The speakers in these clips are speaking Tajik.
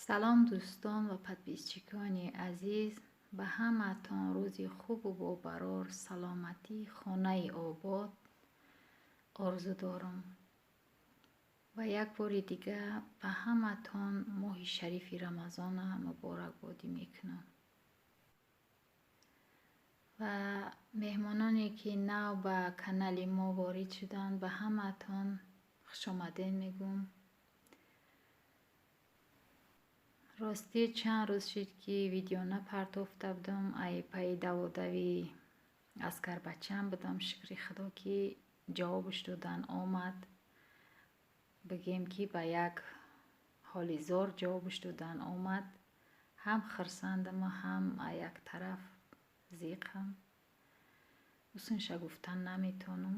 Салом, дӯстон ва подписчикони азиз, ба ҳамаатон рӯзи хубу бобарор, саломатӣ, хонаи обод орзу дорам. Ва як бори дига ба ҳамаатон моҳи шарифи Рамазона муборакбодӣ мекунам. Ва меҳмононе, ки нав ба канали мо ворид шуданд, ба ҳамаатон хушомадед мегӯм. Ростӣ чанд рӯз шуд, ки видео напартофта будам, ай пайи даводави аскарбачам будам. Шукри Худо, ки ҷавобш додан омад. Бигем, ки ба як ҳоли зор ҷавобш додан омад. Ҳам хурсандаму ҳам як тараф зиқам. Усунша гуфтан наметонам.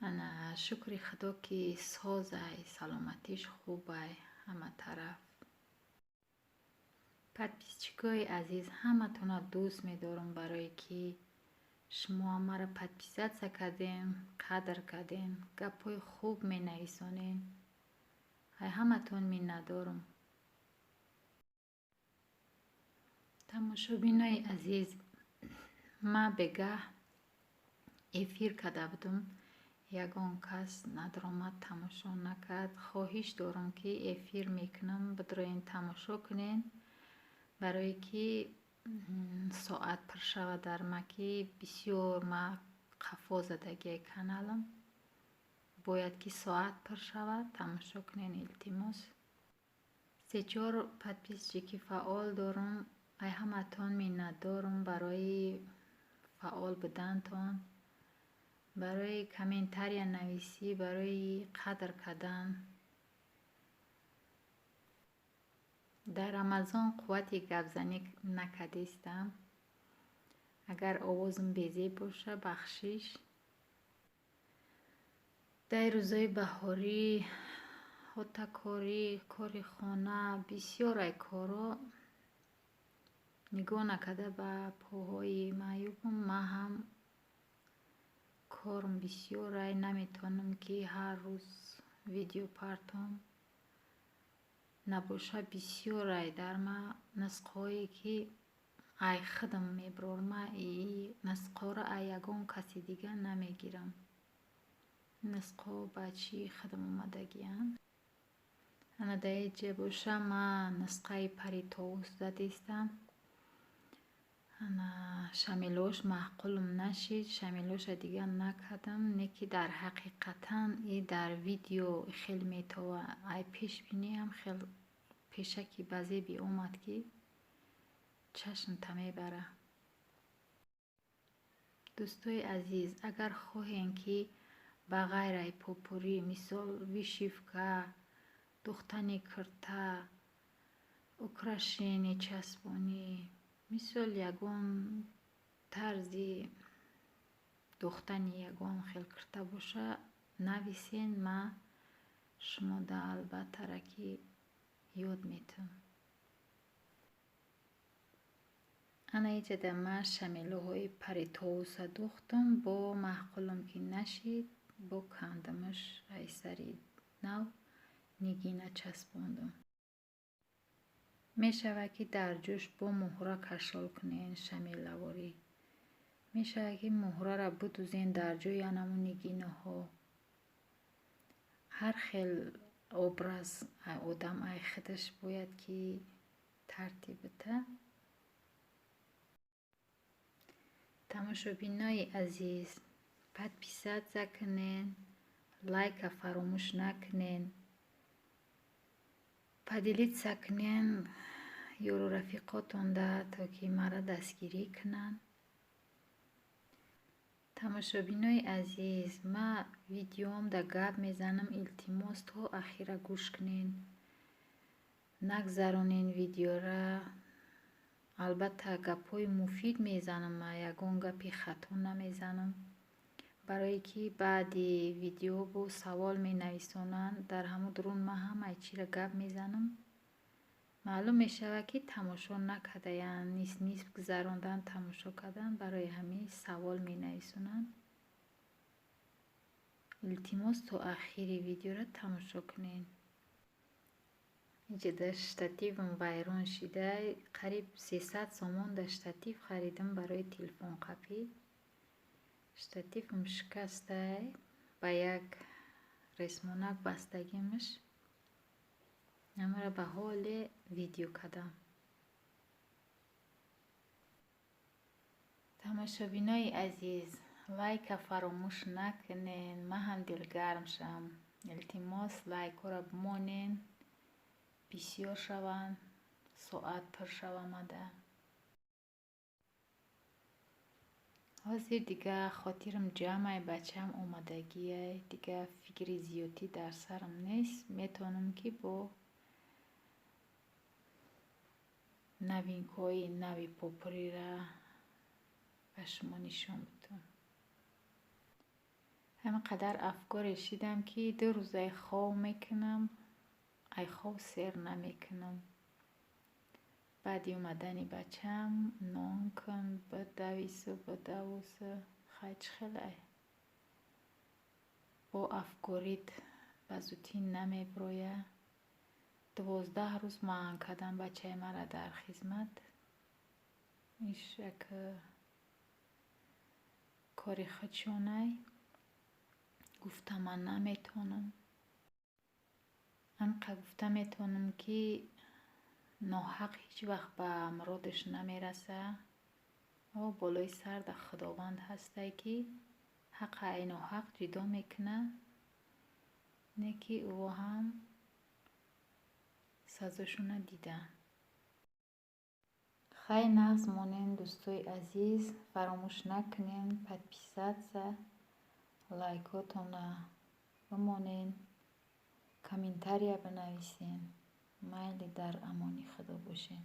Ана шукри Худо, ки созай, саломатиш хубай ҳама тараф. Подписчикои азиз, ҳаматонро дӯст медорам, барое ки шумо маро подписаться кардем, қадр кардем, гапҳои хуб менависонед. Ай ҳаматон миннатдорам. Тамошобинои азиз, ман бегаҳ эфир карда будам, ягон кас надромад, тамошо накард. Хоҳиш дорам, ки эфир мекунам, бидроен тамошо кунен, барое ки соат пур шавад дар ма, ки бисёр ма қафо задагиай каналам. Бояд ки соат пур шавад, тамошо кунен, илтимос. Се-чор подписчики фаъол дорам, ай ҳаматон миннатдорам барои фаъол будантон, барои комментария нависӣ, барои қадр кардан. Дар Рамазон қуввати гапзанӣ накардистам. Агар овозам безеб боша, бахшиш. Дар рӯзҳои баҳорӣ ҳотакорӣ, кори хона, бисёр ай корро нигоҳ накарда ба поҳои маъюбам, ман ҳам корм бисёр ай, наметавонам, ки ҳар рӯз видео партом. Набоша, бисёр ай дар ма нусқаҳое, ки ай худам мебарорам. Ман нусқаҳоро ай ягон каси дига намегирам. Нусқаҳо ба чии худам омадагианд. Ана дар инҷа боша, ман нусқаи пари товус задистам. Ана шамилош маъқулам нашид, шамилоша дига накардам, не ки дар ҳақиқатан и дар видео хел метова, ай пешбиниам хел пешаки ба зеби омад, ки чашмта мебара. Дӯстои азиз, агар хоҳем, ки ба ғайр ай попурӣ, мисол вышивка, духтани кирта, украшение часпонӣ, мисол ягон тарзи духтани ягон хел кирта боша, нависен, ман шумода албаттара ки ёд метавам. Ана иҷада ман шамилоҳои пари товуса духтам, бо маъқулам ки нашид, бо кандамаш ай сари нав нигина часпондам. Мешавад, ки дар ҷӯш бо муҳра кашол кунен шамилаворӣ. Мешавад, ки муҳрара бидузен дар ҷои анамун нигинаҳо. Ҳар хел образ одам ай худаш бояд ки тартиб бита. Тамошобинои азиз, подписаться кунен, лайка фаромӯш накунен, поделиться кунен ёру рафиқотонда, то ки маро дастгирӣ кунанд. Тамошобинои азиз, ман видеоамда гап мезанам, илтимос, то ахира гӯш кунен. Нагзаронен видеора. Албатта, гапҳои муфид мезанам, ман ягон гапи хато намезанам. Барое ки баъди видео бо савол менависонанд, дар ҳамун дурун ман ҳамаи чиро гап мезанам. Маълум мешавад, ки тамошо накардаянд, нисб-нисб гузарондан тамошо кардан, барои ҳамин савол менависонанд. Илтимос, то ахири видеоро тамошо кунед. Инҷа штативам вайрон шида, қариб 300 сомон дар штатив харидам барои телефонқапӣ. Штативам шикастай, ба як ресмонак бастагимаш. Намара ба ҳоле видео кардам. Тамошобинои азиз, лайка фаромӯш накунед, ман ҳам дилгарм шавам. Илтимос, лайкҳоро бимонед, бисёр шаванд, соат пур шавамада. Ҳозир дига хотирам ҷамъ, бачаам омадагиай, дига фикри зиёдӣ дар сарам нест. Метавонам ки бо новинкҳои нави попуриро ба шумо нишон бидам. Ҳамин қадар афкоре шидам, ки 2 рӯзай хов мекунам, ай хов сер намекунам. Баъди омадани бачаам нон кун, бидавису, бидавусу, хай чӣ хелай. Бо афкорит ба зудӣ намебироя. 12 рӯз манъ кардам бачаи маро дар хизмат. Иш як кори худшонай. Гуфта ман наметавонам. Анқа гуфта метавонам, ки ноҳақ ҳеҷ вақт ба муродаш намераса. О болои сар да Худованд ҳастай, ки ҳаққа ай ноҳақ ҷудо мекунад, не ки ӯ ҳам сазошона дида. Хай нағз монен, дӯстои азиз, фаромӯш накунен подписаться, лайкотона бимонен, комментария бинависен. Майли, дар амони Худо бошед.